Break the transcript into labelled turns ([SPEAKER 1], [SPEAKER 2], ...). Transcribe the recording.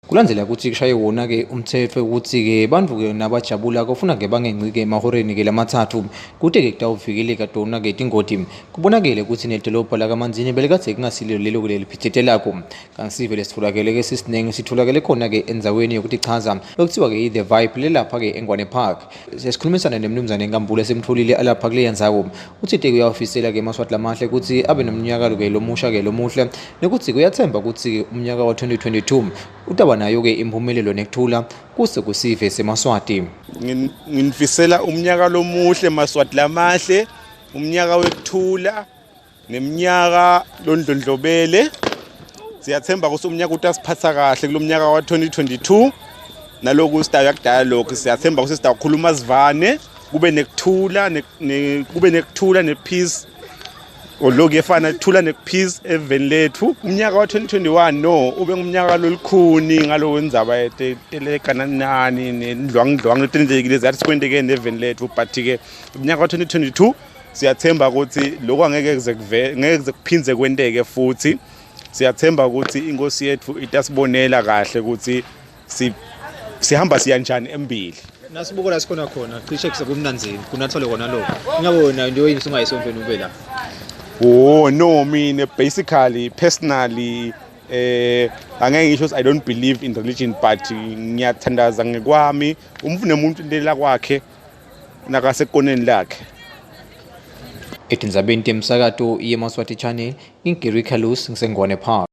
[SPEAKER 1] Kulandzela ukuthi kushaye wona-ke umthetho ukuthi-ke bantfu-ke nabajabula kufuna-ke bangencike emahoreni-ke lamatsatfu kute-ke kutawuvikeleka tona-ke tingoti. Kubonakele kutsi nelidolobha lakaManzini belikadze kungasililo lelo-ke leliphitsitelako. Kanti sive lesitfolakele-ke sisiningi sitfolakele khona-ke endzaweni yekutichaza lokutsiwa-ke yi-The Vibe lelapha-ke eNgwane Park. Sesikhulumisana nemnumzane Nkambule simtfolile alapha kuleya ndzawo. Utsite uyawafisela-ke emaSwati lamahle kutsi abe nomnyaka-ke lomusha-ke lomuhle nekutsi kuyathemba kutsi umnyaka wa-2022 utaba nayo-ke imphumelelo nekuthula kuse kusive semaSwati.
[SPEAKER 2] Nginifisela umnyaka lomuhle maSwati lamahle, umnyaka wekuthula neminyaka londlondlobele. Siyathemba ukuthi umnyaka utasiphatha kahle kulomnyaka wa-2022 naloku sitawuya kudala lokhu siyathemba ukuthi sitawukhuluma sivane kube nekuthula kube nekuthula ne-peace lokhu yefana thula ne-peace eveni lethu. Umnyaka wa-2021 no ube ngumnyaka lolukhuni ngalowo ndzaba telekananani nendlwangudlwangu letenzekile zathi sikwenteke neveni lethu, but-ke umnyaka wa-2022 siyathemba ukuthi lokhu angeke kuze ngeke kuze kuphindze kwenteke futhi. Siyathemba ukuthi inkosi yethu itasibonela kahle ukuthi sihamba siya njani embili.
[SPEAKER 1] Nasibuko la sikhona khona cishe kusekumnanzini kunathole kona lokho. Ingabe wena into yini usungayisontweni ube la?
[SPEAKER 2] Oh no, mina basically personally angeke ngisho I don't believe in religion, but ngiyathandaza ngekwami umfune umuntu intela kwakhe nakasekoneni lakhe.
[SPEAKER 1] Etindzabeni temsakato yeMaswati Channel, ngingu Gary Carlos ngiseNgwane Park.